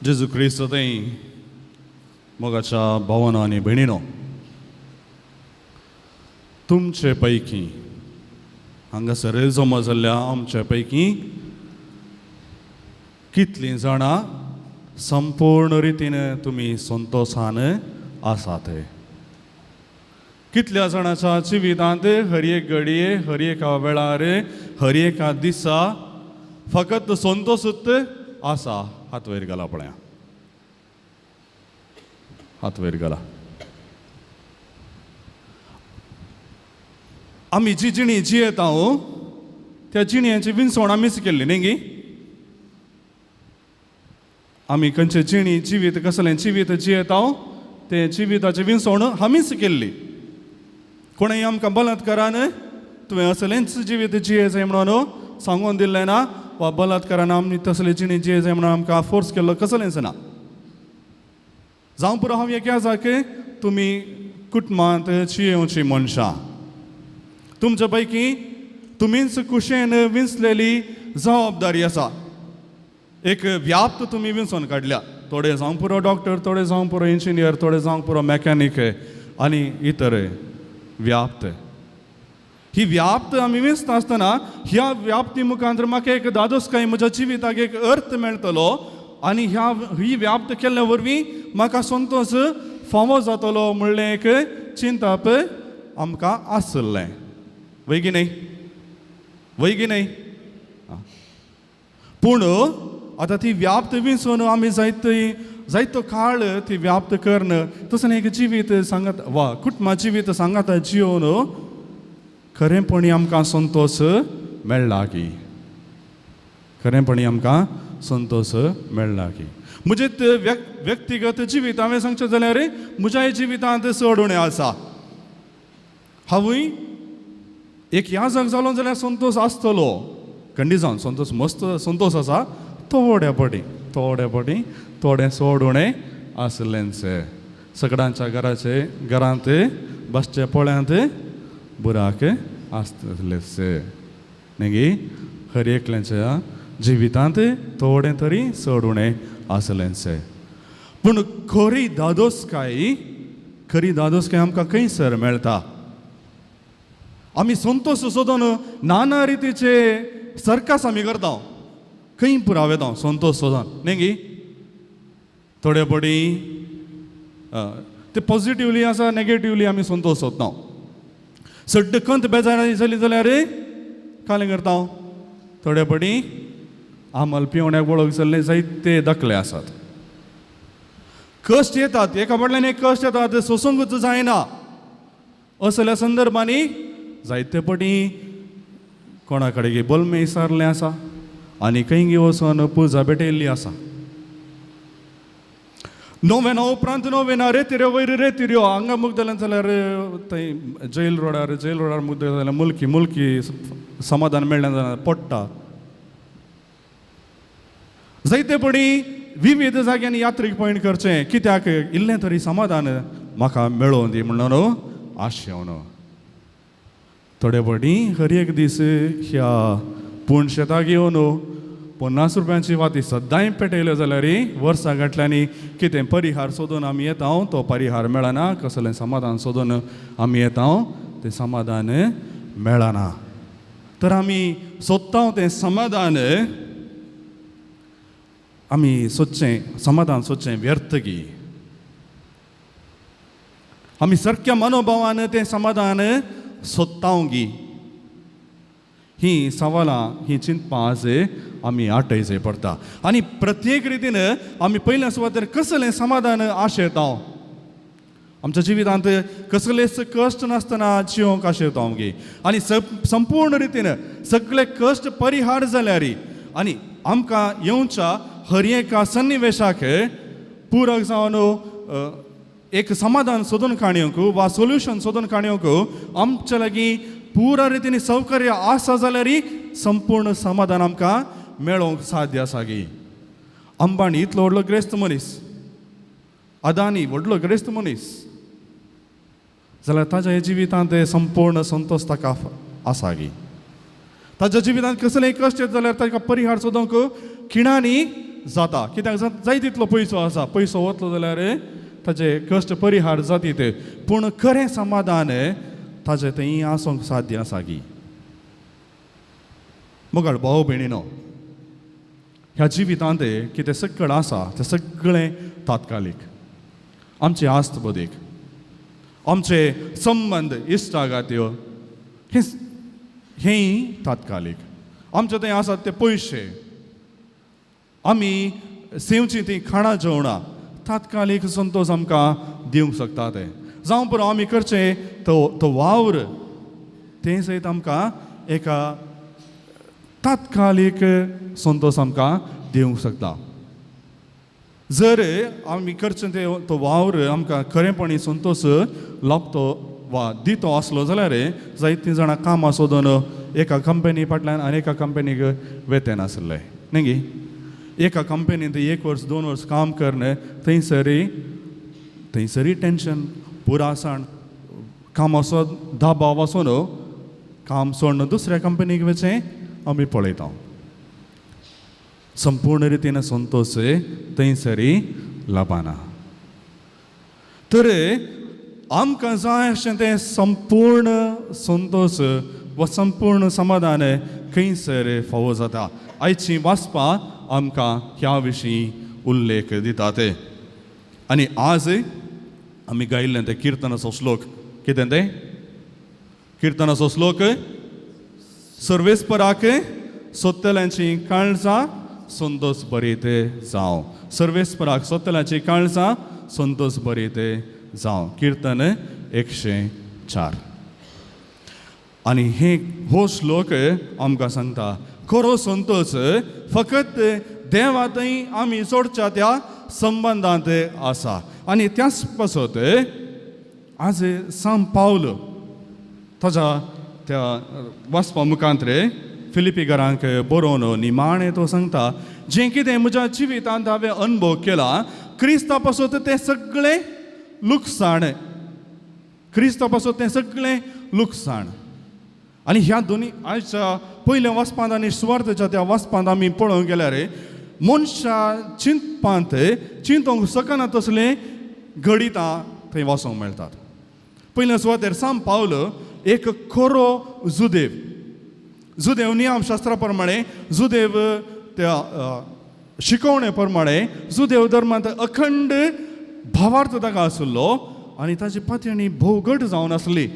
जेजू क्रिस्त थंय मोगाच्या भावानो आनी भयणीनो, तुमचे पैकी हांगासर जमा जाल्ल्या आमचे पैकी कितलीं जाणां संपूर्ण रितीन तुमी संतोशान आसात? कितल्या जाणांच्या जिवितांत हर एक घडये, हर एका वेळार, हर एका दिसा फकत संतोशूच आसा? हात वयर घाला पळया, हात वयर घाला. आमी जी जिणी जियेता त्या जिणयांची विनसवण आमीच केल्ली न्ही गी? आमी खंयचे जिणी जिवीत कसलें जिवीत जियेता तें जिविताची विनसवण आमीच केल्ली. कोणेय आमकां बलात्कारान तुवें असलेंच जिवीत जिये जाय म्हणून सांगून दिल्लें ना, वा बलात्कारान आमी तसले जिणी जिये जाय म्हणून आमकां फोर्स केल्लो कसलेंच ना. जावं पुरो हांव एक जाक तुमी कुटुंबांत जियेवची मनशां, तुमच्या पैकी तुमीच कुशेन विंचलेली जबाबदारी आसा. एक व्याप्त तुमी विंचून काडल्या. थोडे जावंक पुरो डॉक्टर, थोडे जावंक पुरो इंजिनियर, थोडे जावंक पुरो मॅकॅनीक आनी इतर व्याप्त. ही व्याप्त आमी विंचता आसतना ह्या व्याप्ती मुखार म्हाका एक दादोसकाय, म्हज्या जिविताक एक अर्थ मेळटलो आनी ह्या ही व्याप्त केल्ल्या वरवीं म्हाका संतोश फावो जातलो म्हणलें एक चिंताप आमकां आसलें. वय की न्हय? वय की न्हय? पूण आतां ती व्याप्त विंचून आमी जायतो काळ ती व्याप्त करून तसलें एक जिवीत सांगात वा कुटुंबा जिवीत सांगात जियोवन खरेंपणी आमकां संतोश मेळ्ळा की? खरेंपणी आमकां संतोश मेळ्ळा की? म्हजें व्यक्तिगत जिवीत हांवें सांगचें जाल्यार म्हज्याय जिवितांत चड उणें आसा. हांवूय एक याजक जालो जाल्यार संतोश आसतलो, खंडीत जावन संतोश, मस्त संतोश आसा. थोड्या पटी थोड्या पटी थोडें चड उणें आसलेंच. सगळ्यांच्या घराचे घरांत बसचे पोळ्यांत बुराक आसतलेच न्ही? हर एकल्याच्या जिवितांत थोडें तरी चड उणें आसलेंच. पूण खरी दादोसकाय, खरी दादोसकाय आमकां खंयसर मेळटा? आमी संतोश सोदून नाना रितीचे सर्कस आमी करता. खंय पुराव येता संतोश सोदून न्ही गी? थोडे पटी ते पॉझिटिवली आसा, नेगेटिवली आमी संतोश सोदता. सड्ड खंत बेजार जाली जाल्यार कालें करता. थोडे पटी आमल पिवण्याक वळख जाल्ले जायते दाखले आसात. कश्ट येतात, एका फाटल्यान एक कश्ट येतात, सोसूंकच जायना. असल्या संदर्भांनी जायते पटी कोणा कडेन बलमे सारलें आसा आनी खंय वचून पुजा भेटयल्ली आसा. नोवेना उपरांत नोवेना, रेतिऱ्यो वयर रेतिऱ्यो. हांगा मुगदलें जाल्यार थंय जेल रोडार, जेल रोडार मुगदलें जाल्यार मुल्की मुल्की समाधान मेळ्ळें जाल्यार पडटा. जायते पडी विविध जाग्यांनी यात्रीक पॉयंट करचें कित्याक इल्लें तरी समाधान म्हाका मेळोवन दी म्हणून आशेवन. थोडे पटी हर एक दीस ह्या पूण शेताक येवन 50 रुपयांची वाती सद्दांय पेटयल्यो जाल्यार वर्सां गांठल्यांनी कितें परिहार सोदून आमी येता, तो परिहार मेळना. कसलें समाधान सोदून आमी येता, तें समाधान मेळना. तर आमी सोदता तें समाधान, आमी सोदचें समाधान सोदचें व्यर्थ की? आमी सारक्या मनोभावान तें समाधान सोदता गी? ही सवालां, ही चिंतपां आज आमी आटयचे पडटा. आनी प्रत्येक रितीन आमी पयल्या सुवातेर कसलें समाधान आशेता? आमच्या जिवितांत कसलेच कश्ट नासतना जिवंक आशेता गी? आनी संपूर्ण रितीन सगळे कश्ट परिहार जाल्यार आनी आमकां येवच्या हर एका सन्निवेशाक पुरक जावन एक समाधान सोदून काडूंक वा सोल्युशन सोदून काडूंक आमच्या लागीं पुरा रितीन सौकर्य आसा जाल्यार संपूर्ण समाधान आमकां मेळोवंक साध्य आसा गी? अंबानी इतलो व्हडलो ग्रेस्त मनीस, अदानी व्हडलो ग्रेस्त मनीस जाल्यार ताज्या जिवितांत संपूर्ण संतोश ताका आसा गी? ताज्या जिवितांत कसलेय कश्ट येत जाल्यार ताका परिहार सोदूंक खिणांनी जाता. कित्याक जाय तितलो पयसो आसा, पयसो वतलो जाल्यार ताजे कश्ट परिहार जातीत, पूण खरें समाधान ताजें थंय आसूंक साध्य आसा की. मोगाळ भाव भयणीनो, ह्या जिवितांत कितें सगळें आसा तें सगळें तात्कालीक. आमची आस्त बदीक, आमचे संबंद इश्टागात्यो हेंय तात्कालीक. आमचे थंय आसात ते पयशे, आमी सेवचीं तीं खाणां जेवणां तात्कालीक संतोश आमकां दिवंक शकता ते. जावं पुरो आमी करचें तो तो वावर तें सयत आमकां एका तात्कालीक संतोश आमकां दिवंक शकता. जर आमी करचें ते तो वावर आमकां खरेंपणी संतोश लाबतो वा दितो आसलो जाल्यार जायतीं जाणां कामां सोदून एका कंपनी फाटल्यान आनी एका कंपनीक वेते नासले न्ही गी. एका कंपनींत 1 वर्स 2 वर्स काम करून थंयसरी थंयसरी टेंशन पुरासाण कामाचो दबाव आसून काम सोडून दुसऱ्या कंपनीक वचें आमी पळयता. संपूर्ण रितीन संतोश थंयसरी लाबाना. तर आमकां जाय अशें तें संपूर्ण संतोश वा संपूर्ण समाधान खंयसर फावो जाता. आयची वाचपा आमकां ह्या विशीं उल्लेख दितात. आनी आज आमी गायिल्लें तें किर्तनाचो श्लोक, कितें तें किर्तनाचो श्लोक? सर्वेस्पराक सोदतल्यांची काळजां संतोष बरीत जावं. सर्वेस्पराक सोदतल्यांची काळजां संतोष बरीत जावं. किर्तन 104. आनी हे हो श्लोक आमकां सांगता खरो संतोष फकत देवा थंय आमी जोडच्या त्या संबंदांत आसा. आनी त्याच पासत आज सांत पावल ताज्या त्या वाचपा मुखांत रे फिलिपी घरांक बरोवन निमाणें तो सांगता जें कितें म्हज्या जिवितांत हांवें अनुभव केला क्रिस्ता पासत तें सगळें लुकसाण, क्रिस्ता पासत तें सगळें लुकसाण. आनी ह्या दोनी आयच्या पयल्या वाचपांत आनी सुवार्थाच्या त्या वाचपांत आमी पळोवंक गेल्यार मनशा चिंतपांत चिंतूंक शकना तसलें घडितां थंय वाचूंक मेळटात. पयल्या सुवातेर सांत पावल एक खरो जुदेव, जुदेव नियमशास्त्रा प्रमाणे, जुदेव त्या शिकवणे प्रमाणे जुदेव धर्मांत अखंड भावार्थ ताका आशिल्लो आनी ताची पातयणी भोव घट जावन आसली.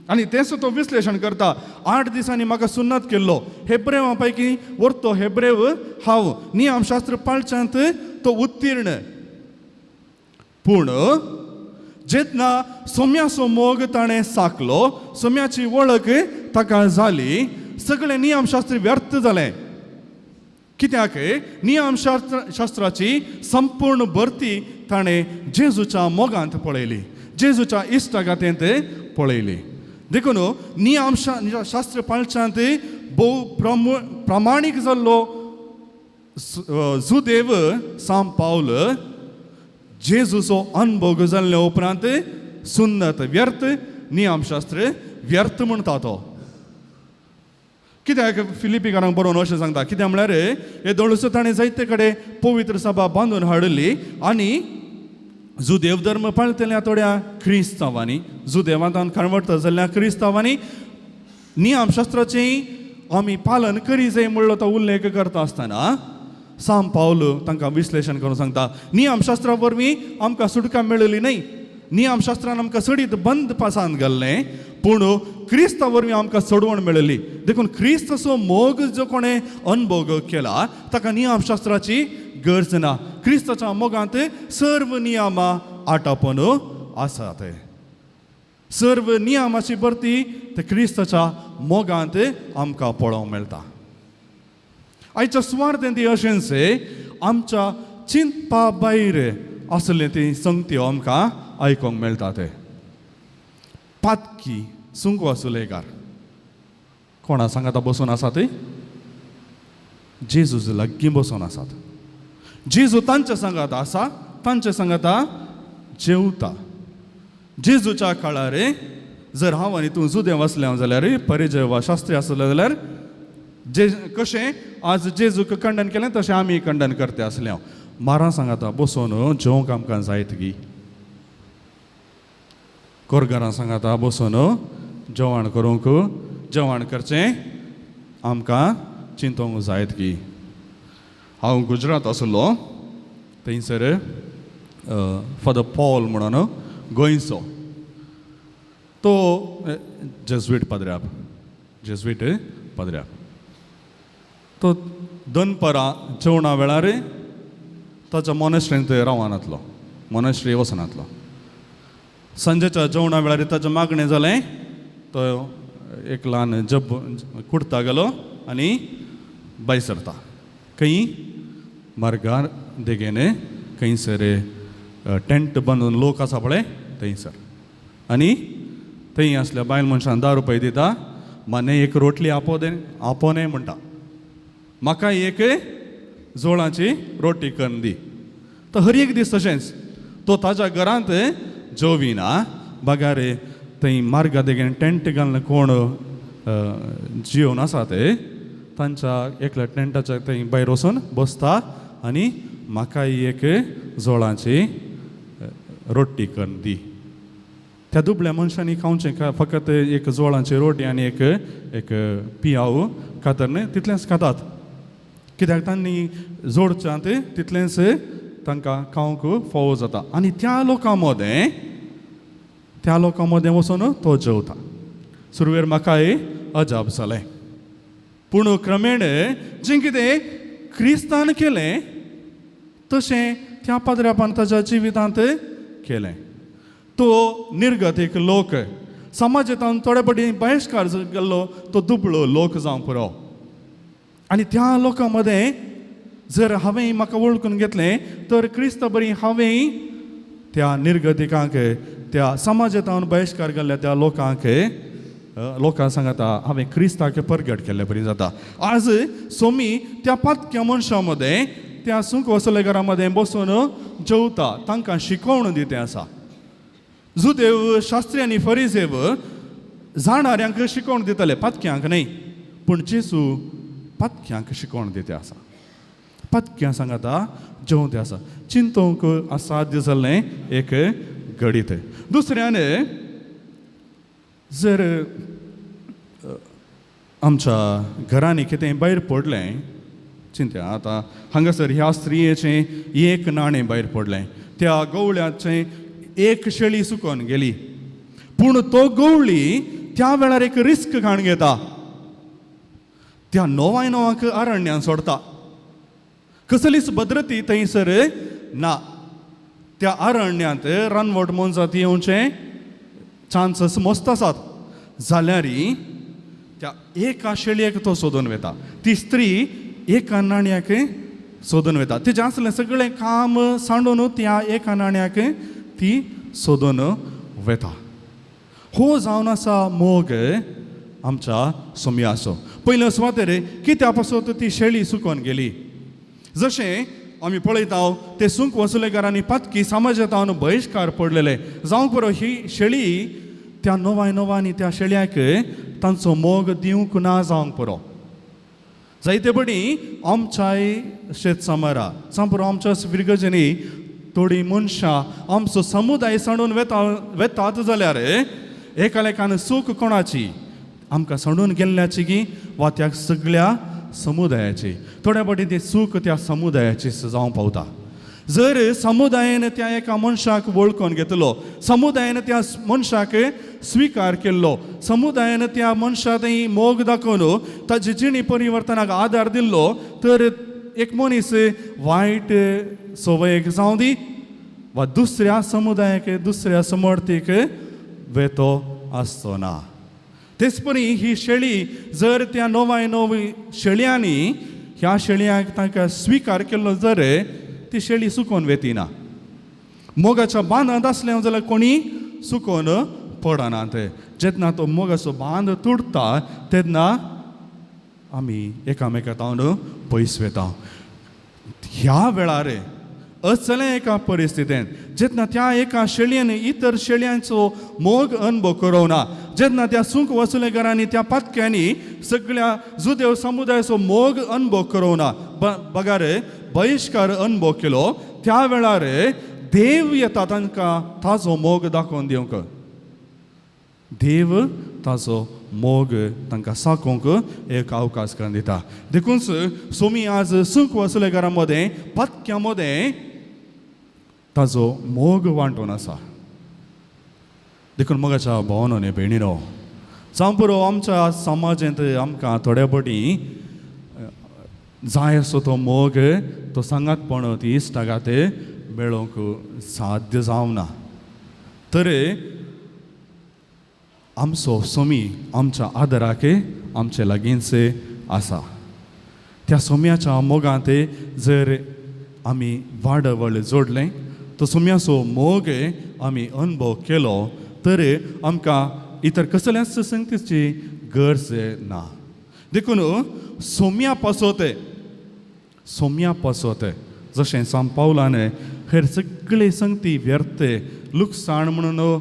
आनी तेंच तो विश्लेशण करता. 8 दिसांनी म्हाका सुन्नत केल्लो, हेब्रेवा पैकी वरतो हेब्रेव हांव, नियमशास्त्र पाळच्यांत तो उत्तीर्ण. पूण जेन्ना सोम्याचो मोग ताणें साकलो, सोम्याची वळख ताका जाली, सगळें नियमशास्त्र व्यर्थ जालें. कित्याक नियमशास्त्र शास्त्राची संपूर्ण भरती ताणें जेजूच्या मोगांत पळयली, जेजूच्या इश्टागातेंत पळयली. देखून नियम शास्त्र पाळच्यांत भोव प्रामाणीक जाल्लो जुदेव सांत पावल जेजूचो अनुभव जाल्ल्या उपरांत सुन्नत व्यर्थ, नियमशास्त्र व्यर्थ म्हणटा तो. कित्याक फिलिपीकारांक बरोवन अशें सांगता, कित्याक म्हळ्यार हे दोळसो ताणें जायते कडेन पवित्र सभा बांदून हाडली आनी जुदेव धर्म पाळटल्या थोड्या क्रिस्तांवांनी, जुदेवांतान कन्वर्ट जाल्ल्या क्रिस्तांवांनी नियमशास्त्राचें आमी पालन करी जाय म्हणलो तो उल्लेख करता आसतना सांत पावल तांकां विश्लेशण करून सांगता नियमशास्त्रा वरवीं आमकां सुटका मेळ्ळी न्हय, नियमशास्त्रान आमकां सडीत बंद पासांत घाल्लें, पूण क्रिस्ता वरवीं आमकां सोडवण मेळ्ळी. देखून क्रिस्ताचो मोग जो कोणें अनुभव केला ताका नियमशास्त्राची गरज ना. क्रिस्ताच्या मोगांत सर्व नियमां आटापून आसात, सर्व नियमाची भरती ते क्रिस्ताच्या मोगांत आमकां पळोवंक मेळटा. आयच्या सुवार्थें ती अशेंच आमच्या चिंतपा भायर आसलें ती संगत्यो आमकां आयकूंक मेळटा. ते पातकी सुंगवा सुलेकार कोणा सांगाता बसून आसात? जेजूस लागीं बसून आसात. जेजू तांच्या सांगात आसा, तांच्या सांगाता जेवता. जेजूच्या काळार जर हांव आनी तूं जुदेव आसलें जाल्यार, परिजय वा शास्त्री आसले जाल्यार जे कशें आज जेजूक खंडन केलें तशें आमी खंडन करते आसले. हांव मारां सांगाता बसोन जेवंक आमकां जायत गी, कोरगारां सांगाता बसोन जेवण करूंक, जेवण करचें आमकां चिंतोंक जायत गी. हांव गुजरात आसलो, थंयसर फादर पॉल म्हणून गोंयचो तो जेज्वीट पाद्र्याब, जेज्वीट पाद्र्याब, तो दनपरां जेवणा वेळार ताच्या मोनेस्ट्रींत रावनातलो, मोनेस्ट्री वचनातलो. सांजेच्या जेवणा वेळार ताचें मागणें जालें, तो एक ल्हान जब कुर्ता गेलो आनी भायर सरता खंय मार्गार देगेन खंयसर टेंट बांदून लोक आसा पळय थंयसर, आनी थंय आसल्या बायल मनशान 10 रुपये दिता, माने एक रोटली आपो दे, आपोने म्हणटा, म्हाका एक जोळाची रोटी करून दी. तर हर एक दीस तशेंच तो ताज्या घरांत जेविना, बगार थंय मार्गा देगेन टेंट घालून कोण जिवन आसा ते तांच्या एकल्या टेंटाच्या थंय भायर वचून बसता आनी म्हाका एक जोळाची रोटी करून दी. त्या दुबळ्या मनशांनी खावचें फकत एक जोळाची रोटी आनी एक एक पियाव खातर न्हय तितलेंच खातात, कित्याक तांणी जोडच्यांत तितलेंच तांकां खावंक फावो जाता. आनी त्या लोकां मदें, त्या लोकां मदें वचून तो जेवता. सुरवेर म्हाकाय अजाप जालें, पूण क्रमेण जें कितें क्रिस्तान केलें तशें त्या पाद्र्यापान ताच्या जिवितांत केलें. तो निर्गत एक लोक, समाजांत थोडे फावटी बहिश्कार गेल्लो तो दुबळो लोक जावंक पुरो. आनी त्या लोकां मदें जर हांवें म्हाका वळखून घेतलें तर क्रिस्ता बरी हांवें त्या निर्गतिकांक, त्या समाजांत बहिश्कार गेल्ल्या त्या लोकांक, लोकां सांगता हांवें क्रिस्ताक परगट केल्ले बरी जाता. आज सोमी त्या पातक्या मनशां मदें, त्या सुंक वसलेकारां मदें बसून जेवता, तांकां शिकोवण दितें आसा. जुदेव शास्त्री आनी फरिजेव जाणाऱ्यांक शिकोवण दिताले, पातक्यांक न्हय, पूण जेजू पातक्यांक शिकोवण दिते आसा. पातक्यां सांगाता जेवते आसा, चिंतूंक असाध्य जाल्लें एक घडीत. दुसऱ्यान जर आमच्या घरांनी कितें भायर पडलें, चिंत्या आतां हांगासर ह्या स्त्रियेचें एक नाणें भायर पडलें, त्या गवळ्याचें एक शेळी सुकोन गेली, पूण तो गवळी त्या वेळार एक रिस्क घाण घेता, त्या नोवाय नोवाक अरण्यान सोडता, कसलीच भद्रती थंयसर ना. त्या अरण्यांत रानवट मोनजाती येवचें चान्सस मस्त आसात, जाल्यार त्या एका शेळयेक तो सोदून वता, ती स्त्री एका नाण्याक सोदून वता, तिचें आसलें सगळें काम सांडून त्या एका नाण्याक ती सोदून वता. हो जावन आसा मोग आमच्या सोमयाचो. पयले सुवातेर कित्या पासत ती शेळी सुकोन गेली, जशें आमी पळयता ते सुंक वसुलेकारांनी पातकी समाजांत बहिश्कार पडलेले जावंक पुरो, ही शेळी त्या नोवाय नोवांनी त्या शेळ्याक तांचो मोग दिवंक ना जावंक पुरो. जायते पडी आमच्याय शेत समारा जावं पुरो, आमच्या फिरगजनी थोडीं मनशां आमचो समुदाय सांडून वेता वेतात जाल्यार एकालेकान सूख कोणाची, आमकां सांडून गेल्ल्याची गी वा त्या सगळ्या समुदायाची. थोड्या फावटी ती चूक त्या समुदायाची जावंक पावता. जर समुदायान त्या एका मनशाक वळखून घेतलो, समुदायान त्या मनशाक स्विकार केल्लो, समुदायान त्या मनशा थंय मोग दाखोवन ताजी जिणी परिवर्तनाक आदार दिल्लो, तर एक मनीस वायट संवयेक जावं दी वा दुसऱ्या समुदायाक दुसऱ्या समर्थीक वेतो आसचो ना. तेच परी ही शेळी जर त्या नवाय नवी शेळयांनी ह्या शेळयांक तांकां स्विकार केल्लो जर ती शेळी सुकोवन वेतिना. मोगाच्या बांदांत आसलें जाल्यार कोणी सुकोवन पडना. ते जेन्ना तो मोगाचो बांद तुटता तेन्ना आमी एकामेका तावन पयस वेता. ह्या वेळार असल्या एका परिस्थितीन जेन्ना त्या एका शेळयेन इतर शेळयांचो मोग अनुभव करोवना, जेन्ना त्या सुंक वसुलेकारांनी त्या पातक्यांनी सगळ्या जुदेव समुदायाचो मोग अनुभव करोवना, बगार बहिश्कार अनुभव केलो, त्या वेळार देव येता तांकां ताजो मोग दाखोवन दिवंक. देव ताजो मोग तांकां साकोवंक एक अवकाश करून दिता. देखूनच सोमी आज सुंक वसुलेकारां मदें, पातक्यां मदें ताजो मोग वांटून आसा. देखून मोगाच्या भावानो न्ही भयणीनो, जावं पुरो आमच्या समाजांत आमकां थोड्या फावटी जाय असो तो मोग, तो सांगातपण, ती इश्टागात मेळोवंक साध्य जावना, तर आमचो सोमी आमच्या आदराक आमचे लागींच आसा. त्या सोम्याच्या मोगांत जर आमी वाडवळ जोडलें, तो सोम्याचो मोग आमी अनुभव केलो, तर आमकां इतर कसल्याच संगतीची गरज ना. देखून सोम्या पासत, सोम्या पासत जशें सांत पावलान हेर सगळे संगती व्यर्थ लुकसाण म्हणून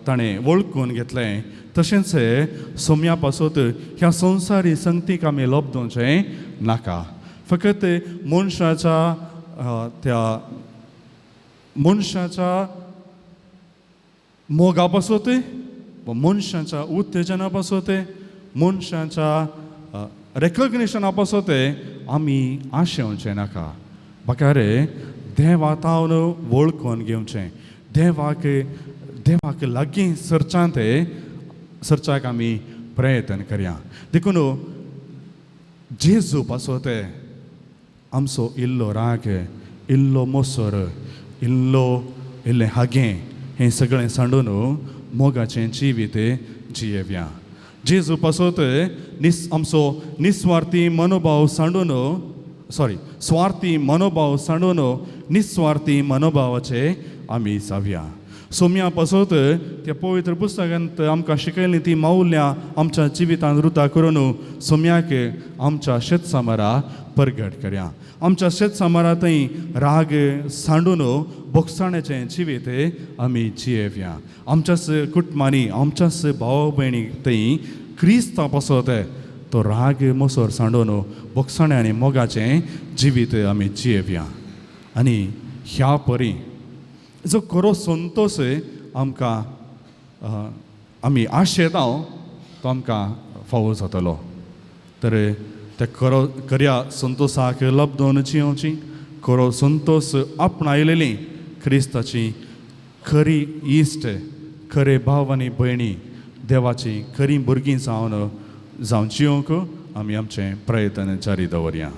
ताणें वळखून घेतलें, तशेंच सोम्या पासत ह्या संवसारी संगतीक आमी लब्दोवचें नाका. फकत मनशाच्या त्या मनशाच्या मोगा पासत, मनशाच्या उत्तेजना पासत, मनशाच्या रेकग्निशना पासत आमी आशेवचें नाका. बगार देवा तावन वळखून घेवचें, देवाक देवाक लागीं सरचांत सरचाक आमी प्रयत्न करया. देखून जेजू पासत आमचो इल्लो राग, इल्लो मोसर, इल्लो इल्लें हागें हें सगळें सांडून मोगाचें जिवीत जियेवया. जेजू पासत आमचो निस्वार्थी मनोभाव सांडून, सॉरी, स्वार्थी मनोभाव सांडून निस्वार्थी मनोभावाचे आमी जावया. सोम्या पासत त्या पवित्र पुस्तकांत आमकां शिकयलीं ती मावल्या आमच्या जिवितांत रुता करून सोम्याक आमच्या शेतसामारा परगट करया. आमच्या शेतसामारा थंय राग सांडून भोगसाण्याचें जिवीत आमी जियेवया. आमच्याच कुटुंबांनी, आमच्याच भाव भयणी थंय क्रिस्ता पासत तो राग मोसर सांडून भोगसाण्या आनी मोगाचें जिवीत आमी जियेवया. आनी ह्या परी जो खरो संतोश आमकां आमी आशेता तो आमकां फावो जातलो. तर त्या खरो खऱ्या संतोशाक लब्दोवन जियोवची, खरो संतोश आपणायलेली क्रिस्ताची खरी इश्ट, खरे भाव आनी भयणी, देवाची खरी भुरगीं जावन जावन जियोवंक आमी आमचें प्रयत्न जारी दवरया.